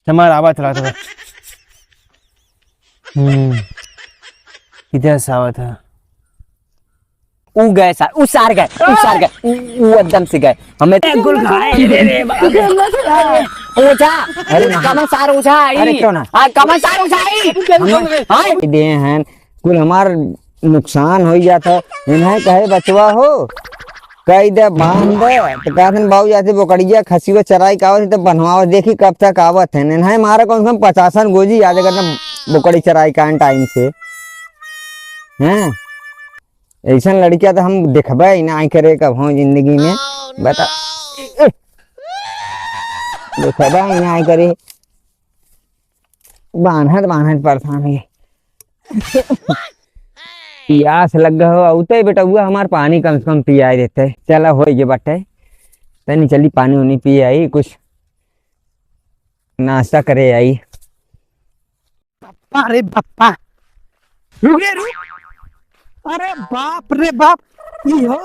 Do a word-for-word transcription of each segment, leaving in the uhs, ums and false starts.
हमार आवत रहा था। हम्म, किधर से आवत है? ऊ गए सार, ऊ सार गए, ऊ सार गए, ऊ, ऊ एकदम से गए। हमें ए, गुल खाए, रे, रे, बाप रे। ओझा, अरे, कमन सार ओझा आई। अरे, क्यों ना? हाँ, कमन सार ओझा आई। हमें हाँ? दे हैं, कुल हमार नुकसान हो जात है। इन्हें कहे बचवा हो, कह दे, बांध दे। तो कहत हैं, "बाबू, जाते बोकड़िया, खसियो चराई के आवत है, तो बन्हवावत, देखी कब तक आवत है।" इन्हें मारा कम से कम पचासन गोजी याद करना, बोकड़ी चराई का टाइम से। हैं? ऐसन लड़किया तो हम देखबे ही ना करे कबहूँ जिंदगी में। बता, देखबे ही ना करे। बान्हत, बान्हत परेशान है। पियास लग गए हो, अउते बेटउआ हमार पानी कम से कम पियाए देते। चला, हो ये बटे, तनी चली पानी उनी पी आई, कुछ नाश्ता करे आई। बप्पा रे बप्पा, रुक रे रुक। अरे बाप रे बाप, ई हो,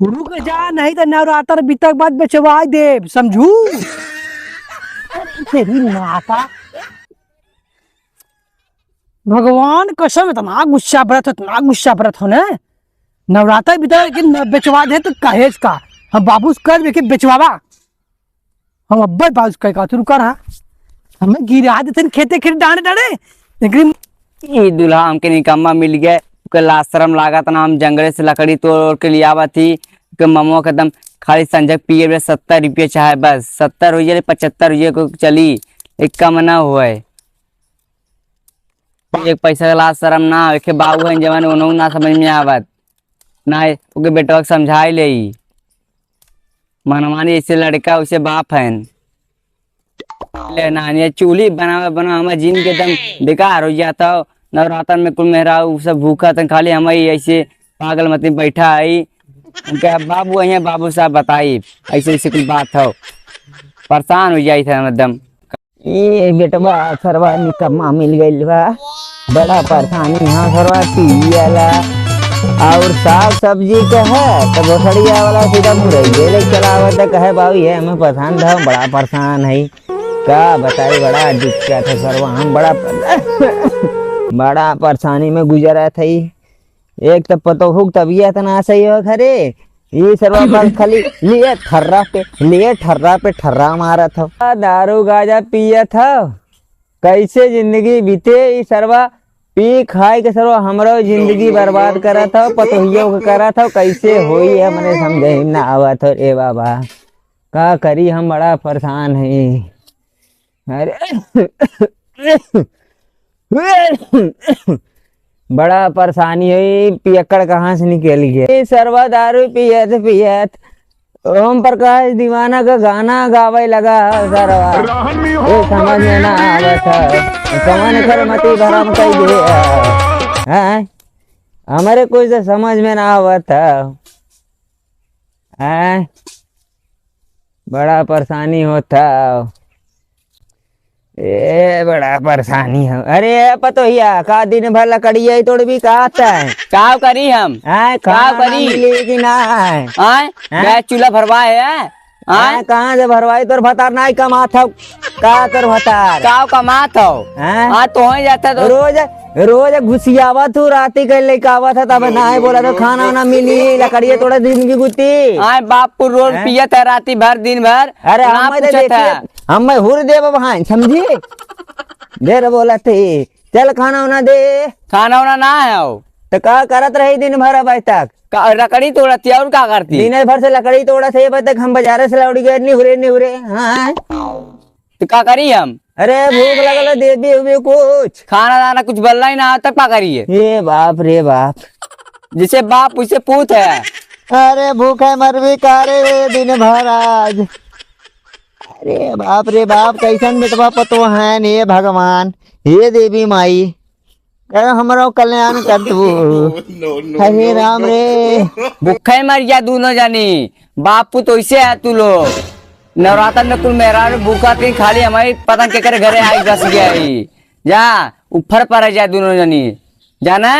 रुक जा, नहीं तो नवरात्र बीतक बाद बेचवाई देब, समझू? अरे तेरी माता, भगवान कसम, इतना गुस्सा बरत हो, इतना गुस्सा बरत हो ने। नवरात्र बीतक लेकिन न बेचवा दे तो कहेज का, हम बाबू से कह देबे कि बेचवावा। हम अब्बे बाबू से कह का, तू रुका रहा। हमें गिरा देते खेते खेत डांडे डांडे, लेकिन ई दूल्हा हमके निकम्मा मिल गए, ओके लाज शरम लागत ना, हम जंगले से लकड़ी तोड़ के लियावत ही, ओके ममवा के दम खाली संझक पिए बे सत्तर रुपये चाहे बस, सत्तर हो जाए, पचहत्तर हो जाए, को चली, एक कम ना होए। एक पैसा का लाज शरम ना, एके बाबू हैं जवान, उन्हों ना समझ में आवत, ना ओके बेटवा के समझाई ले, मनमानी ऐसे लड़का उसे बाप हैं। ले नानी, चूल्ही बनावे, बनावे, हमार जिंदगी एकदम बेकार हो जाता हो। नवरातन में कुल मेहरारू सब भूखा तन, खाली हम ही ऐसे पागल मती बैठा है। उनका बाबू, यहाँ बाबू साहब बताई, ऐसे ऐसे कुल बात हो, परेशान हो जाई थे हम एकदम। ए बेटवा, सरवा निकम्मा मिल गइल बा, बड़ा परेशानी। हाँ सरवा, पियला और साग सब्जी के है, तो भोसड़िया वाला सीधा मुरैये ले चलावत है, कहे, "बाबू, ये हमें पसंद है, बड़ा परेशान है।" का बताई, बड़ा दिक्कत है सरवा, हम बड़ा, बड़ा परेशानी में गुजरत है। एक तो पतोहू के तबियत ना सही हो घरे, ई सरवा बस खाली लिए ठर्रा पे, लिए ठर्रा पे ठर्रा मारत हो। दारू गांजा पियत हो, कैसे जिंदगी बीते? ई सरवा पी खाए के सरवा हमरो जिंदगी बर्बाद करत हो, पतोहियो के करत हो, कैसे होई है मने समझे ही ना आवत हो रे बाबा। का करी, हम बड़ा परेशान है। अरे बड़ा परेशानी है, पियक्कड़ कहाँ से निकल गया? ये सरवा दारू पियत पियत ओम प्रकाश दीवाना का गाना गावे लगा है सरवा। ये समझ में ना आवत है, कौन कर मती भरम कई दे है? हैं? हमारे कुछ तो समझ में ना आवत है। हैं? बड़ा परेशानी होता। ए, बड़ा परेशानी हो। अरे, ए पतोहिया, का दिन भर लकड़िया ही तोड़बी का तैं? का करी हम? आय, का खाना करी? मिली कि ना है? आय, हैं? गैस चूल्हा भरवा है? आय? आय, कहाँ से भरवाई? तोर भतार नाई कमात हौ। का तोर भतार? का कमात हौ? हैं? हाँ, तो हो जाता तो। रोज रोज घुसियावत हूँ, राती के लेके आवत है, तब ना है बोला तो खाना वाना मिली, लकड़िए तोड़े दिन की गुत्ती। आय बापू रोज हैं? पियत है राती भर दिन भर, अरे ना हम तो पूछत देखिए, है। हम मैं हुर देब भाई, समझी? देर बोलत ही, चल खाना वाना दे। खाना वाना ना है हो। तो का करत रही दिन भर अब आज तक? का, लकड़ी तोड़ती है और का करती है? दिन भर से लकड़ी तोड़त है, अब तक हम बाजारे से लौट गए, निहुरे निहुरे। हाँ। तो का करी हम? अरे भूख लगल है, देबी उबी कुछ। खाना दाना कुछ बनला ही ना, तब का करिए? ए बाप रे बाप। जैसे बाप वैसे पूत है। अरे भूखे मरबी का रे दिन भर आज। अरे बाप रे बाप, कैसन बेटवा पतो है ने भगवान, हे देवी माई। अरे हमरो कल्याण कर दू। No, no, हे no, राम no। रे। भूखे मर जा दोनों जनी, बाप पूत वैसे है तू लोग। नवरातन में कुल मेहरारू भूखा थी, खाली हमारी पता न केकरे घरे आई बस गया ही। जा, ऊपर पर जा दोनों जनी। जाना?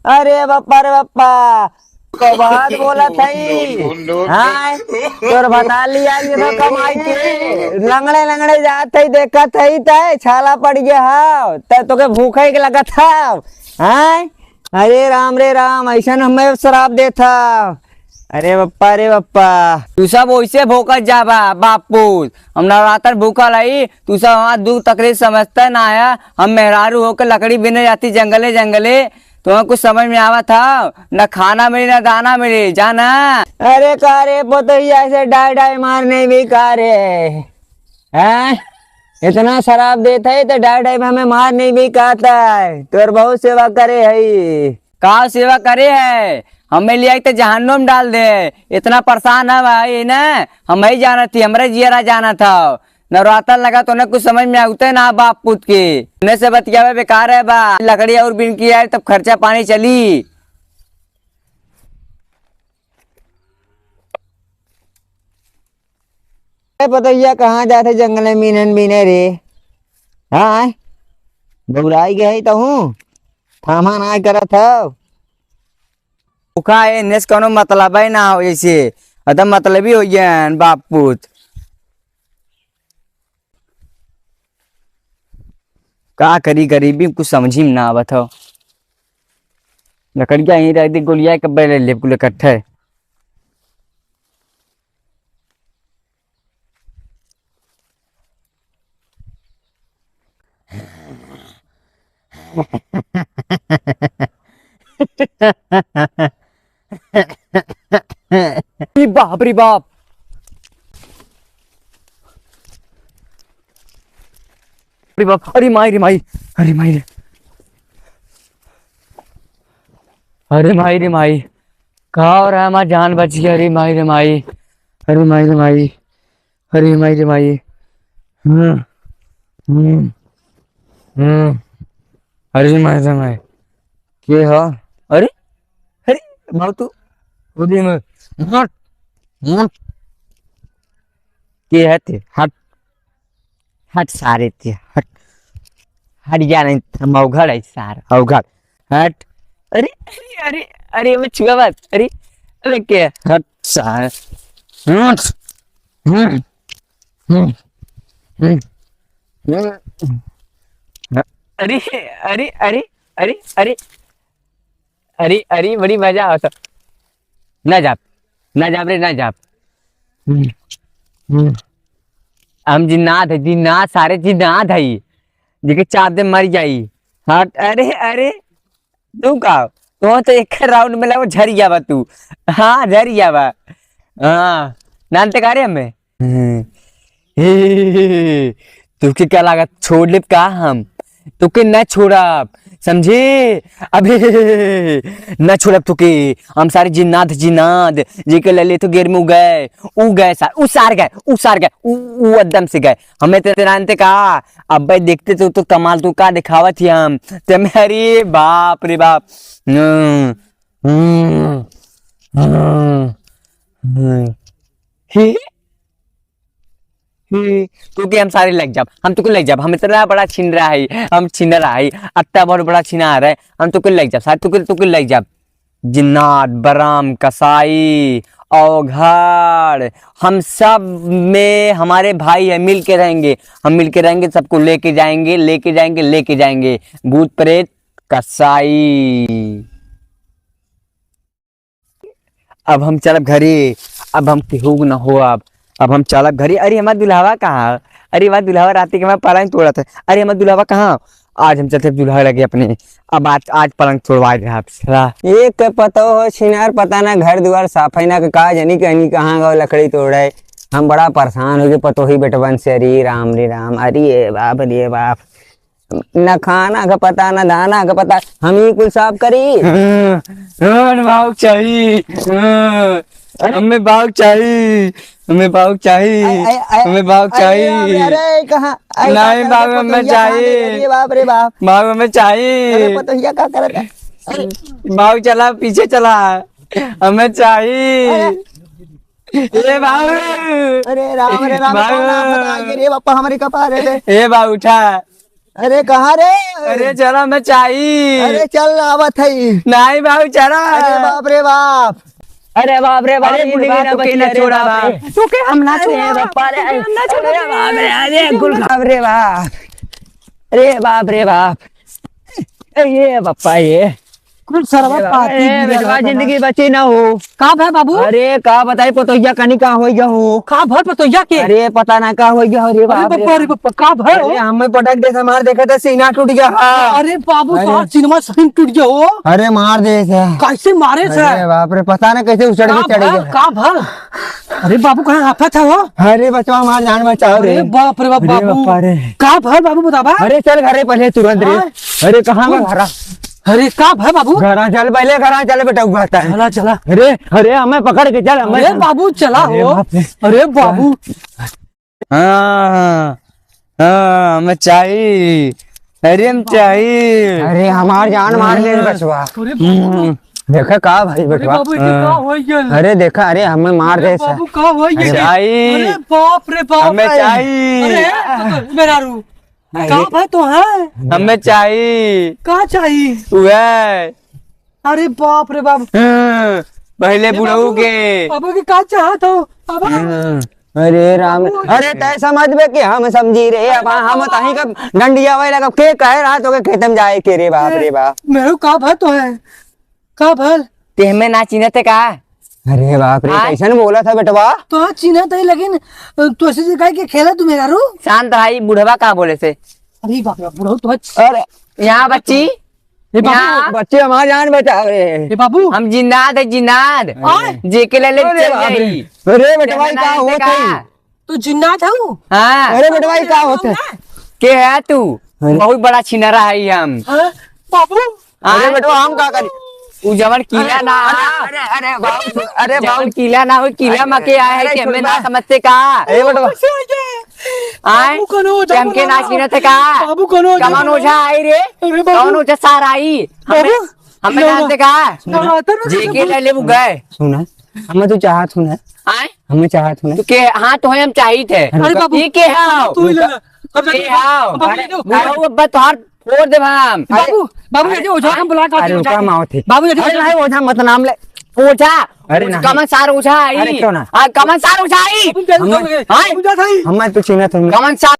अरे बप्पा रे बप्पा, कबात बोलत हई। No, no, no, no। हाँ, तोर भतार लिया ये तो कमाई के लंगड़े लंगड़े जात हई, देखत हई तय छाला पड़ गया हव, तय तोके भूखे के लगत हव। हाँ, अरे राम रे राम, ऐसन हमें श्राप देत हव। अरे बप्पा रे बप्पा, तू सब वैसे भोकत जाबा बाप पूत। हम नवरात्र भूखल हई, तू सब हमार दुख तकलीफ समझते ना है। हम मेहरारू होके लकड़ी बिने जाती जंगले जंगले, तुम्हें कुछ समझ में आवत हव? न खाना मिली, न दाना मिली, जाना। अरे का रे पोतहिया, ऐसे डाय डाय मारने भी का रे? हैं? इतना श्राप देत है तो डाय डाय में हमें मारने भी कहता है। तोर बहुत सेवा करे है। का सेवा करे है? हमें ले आई तो जहन्नुम डाल दे। इतना परेशान है भाई ना, हम ही जानत ही, हमरे जियरा जानत हव। नवरात्र लगा तो उन्हें कुछ समझ में आवते ना बाप पूत के। उन्हें से बतियावे बेकार है बा। लकड़ी और बिन की आए तब खर्चा पानी चली। ए पतोहिया, कहाँ जात है जंगल में मीनन बीने रे? हाँ, बौराई गए है तहूँ, थामा ना करत हव। उखा ए, नेस कौनो मतलब है ना हो जैसे, अदम मतलबी हो गया है बाप पूत। का करी, गरीबी में कुछ समझी में ना आवत हो। लकड़िया यहीं रख दी, गोलिया के पहले लेब कुल इकट्ठे। ई बाप रे बाप। रे बाप, अरे माई रे माई, अरे माई रे, अरे माई रे माई, का हो रहा है, हमार जान बच गया, अरे माई रे माई, अरे माई रे माई, अरे माई रे माई, हम्म, हम्म, हम्म, अरे माई रे माई, के ह? अरे, अरे, बाबू तू, उदी में, हट, हट, के है ते? हट। हट सारे ते, हट। हट गया नहीं, हम अवघड़ है सार, अवघड़। हट। अरे, अरे, अरे, अरे, मैं छुआ बात, अरे, अरे, क्या? हट सार। हट। हम्म। हम्म। हम्म। हम्म। अरे, अरे, अरे, अरे, अरे। अरे, अरे, बड़ी मजा आवत। ना जाब, ना जाब रे, ना जाब। हम्म, हम्म। हम जिन्नात है, जिन्नात, सारे जिन्नात है। जेके चाप दे मर जाई। हट, अरे, अरे, तू का? तू तो एक राउंड में लगो झर जाबा तू। हाँ, झर जाबा। हाँ, नानते का रे हमें? हम्म। हे, तोके का लागत, छोड़ लेब का हम? तोके न छोड़ब, समझे? अबे न छोड़ब तोके। हम सारे जिन्नात, जिन्नात, जेके ले ले तो गेर में उ गए, उ गए सार, उ सार गए, उ सार गए, उ, उ एकदम से गए। हमें ते नानते का? अबे देखते तो, तो कमाल तू का दिखावत ही हम। ते में, अरे बाप रे बाप। हम्म, हम्म, हम्म, हम्म। हे, हे, तोके हम सारे लग जाब, हम तोके लग जाब, हम इतना बड़ा छिनरा है, हम छिनरा है, अत्ता बहुत बड़ा छिनार है, हम तोके लग जाब, सारे तोके, तोके लग जाब। जिन्नात, बराम, कसाई, अवघड़, हम सब में हमारे भाई है, मिल के रहेंगे, हम मिल के रहेंगे, सबको लेके जाएंगे, लेके जाएंगे, लेके जाएंगे। भूत प्रेत, कसाई। अब हम चलब घरे, अब हम केहू न हो, अब, अब हम चलब घरे। अरे, हमार दुल्हवा कहाँ? अरे, हमार दुल्हवा राती के हमार पलंग तोड़त है। अरे, हमार दुल्हवा कहाँ? आज हम चलते दुल्हा लगे अपने, अब आज, आज पलंग तोड़वा दे आप साला। एक पतो हो छिनार, पता ना घर दुआर साफ है ना, का जानी कहनी कहाँ गो लकड़ी तोड़े। हम बड़ा परेशान हो गए पतोही बेटवन से। अरे राम रे राम, अरे बाप रे बाप। न खाना का पता, न दाना का पता, हम ही कुल साफ करी। हाँ, हाँ, हमें भावुक चाहिए। हाँ, अरे। हमें भावुक चाहिए। हमें भावुक चाहिए। अरे, अरे, अरे, हमें भावुक अरे, चाहिए। अरे, अरे, कहाँ? अरे, नहीं, का बाबू, करत हो हमें पतोहिया, कहाँ चाहिए। दे रही है? बाप रे बाप। बाबू, हमें चाहिए। अरे, पतोहिया का करत है? अरे। बाबू, चला, पीछे चला। हमें चाहिए। अरे। ए, बाबू। अरे, राम रे, राम, बाबू। कहाँ नाम बताएंगे रे, बापा, हमारे कपारे रे। ए, बाबू, उठा। अरे, कहाँ रे? अरे, चला, मैं चाही। अरे, चल, आवत है। नहीं बाबू, चला। अरे, बाप रे बाप। अरे, बाप रे बाप, अरे, ई बुढ़वा बुढ़वा ना तू के बची, ना अरे, छोड़ा बाप बा। रे। तू के हम ना अरे, छोड़ा। बाप रे, अरे, बाप रे, अरे, कुल बाप रे बाप। अरे, बाप रे बाप। ए, ये बापा, ये। कुल सरवा ए बाबा, पाती ए, गिरा बेटवा, बा। जिंदगी बची ना हो। का भय बाबू? अरे, का बताई, पतोहिया कनी का होई गया हो। का भय पतोहिया के? अरे, पता ना का होई गया हो रे अरे बाप रे। बप्पा, अरे बप्पा, का भय हो? अरे, हमें पटक दे से मार देखे तो सीना टूट गया हा। अरे बाबू, अरे। तोहार सीनवा सही टूट गया हो। अरे, मार दे से। कैसे मारे से? अरे बाप रे, पता ना कैसे उछड़ के का चढ़ भय, गया। का भय? अरे बाबू, कहाँ हाफत है हो? अरे बचवा, हमार जान बचाओ रे। अरे बाप रे बाप, अरे बाबू। बापा रे। का भय बाबू, बतावा? अरे चल घरे पहले तुरंत रे। हाँ? अरे कहाँ का घरा? अरे का भय बाबू? घरा चल पहले, घरा चल बेटा, उबाता है। चला, चला। अरे, अरे हमें पकड़ के चल, हमें अरे चल। बाबू, चला अरे हो। बाप रे। अरे बाबू। हाँ, हाँ, हाँ, हमें चाही। अरे, हम चाही। अरे, हमार जान मार ले बचवा। अरे बाबू। हम्म, देखा का भाई अरे बचवा? बाबू, ये का हाँ। हो गया? अरे देखा, अरे हमें मार अरे दे से। बाबू, का हो गया? अरे चाही। अरे बाप रे बाप। हमें चाही। अरे, मेहरारू। अरे। का भाई तो है? हमें चाही। का चाही? वह। अरे बाप रे बाप। हाँ, पहले ए बुढ़ऊ बाबू, के। बाबू के का चाहत हो? बाबा। हाँ। अरे राम, बाबू। अरे तय समझबे कि हम समझी रे, अब हम बाबा। तहीं का डंडिया वाले लगब, के कहे रहा तो के खेत में जाए के रे बाप रे बाप। मेरू का भय तो है, का भल? ते हमें ना चिन्हते का? अरे बाप रे, आय? कैसन बोला था बेटवा? तो हाँ चिन्हत है, लेकिन तू ऐसे से काहे के खेला तू मेहरारू? शांत भाई, बुढ़वा का बोले से? अरे बाप रे, बुढ़ऊ तो है। अरे। यहाँ बच्ची, ए बाबू। यहाँ। बच्चे हमार जान बचाओ रे। ए बाबू। हम जिन्नात है, जिन्नात। आय? जेके ले ले अरे चल बाप रे। जाई। अरे बेटवा, ई का होत है? तू जिन्नात हऊ? हाँ। अरे बेटवा, ई का होत है? के है तू? अरे। बहुत बड़ा छिनरा है हम। हाँ? बाबू। अरे आय? बेटवा, हम का करी? उ जवन किला ना, अरे, अरे, अरे बाबू, अरे जवन बाबू। किला ना हो, किला अरे, में के आए है अरे कि हमें ना सुनबा। समझते का? अरे बेटवा। कैसे हो गए? आय? बाबू कौन हो? कि हमके ना चिन्हत है का? बाबू कौन हो? कमन ओझा आई रे? अरे बाबू। कौन ओझा सार आई? हमें, बाबू। हमें ना, जानते का? नवरात्र में जेके कैसे ले लेबू गए। सुना, हमें तो चाहत हूँ ना। आय? हमें चाहत हूँ ना। तो के, हाँ, तो हम चाहित है। अरे बाबू। ये के हाव? तू ही ले ले। अब के जाके हाव? अब अरे, जाके बाबू, अब तोहार फोड़ देब हम। बाबू, बाबू, अरे, ये ओझा हम बुला के अरे, आते हैं, रुका, हम आवत है। बाबू, ये अरे, ओझा। नहीं, ओझा मत नाम ले। ओझा? अरे, नहीं। कमन सार ओझा आई? अरे, क्यों ना? आ, कमन सार ओझा आई? बाबू, जल्दी हम, जाओ, हाँ? बाबू, जा भाई। हम तो चिन्हत हूँ। कमन सार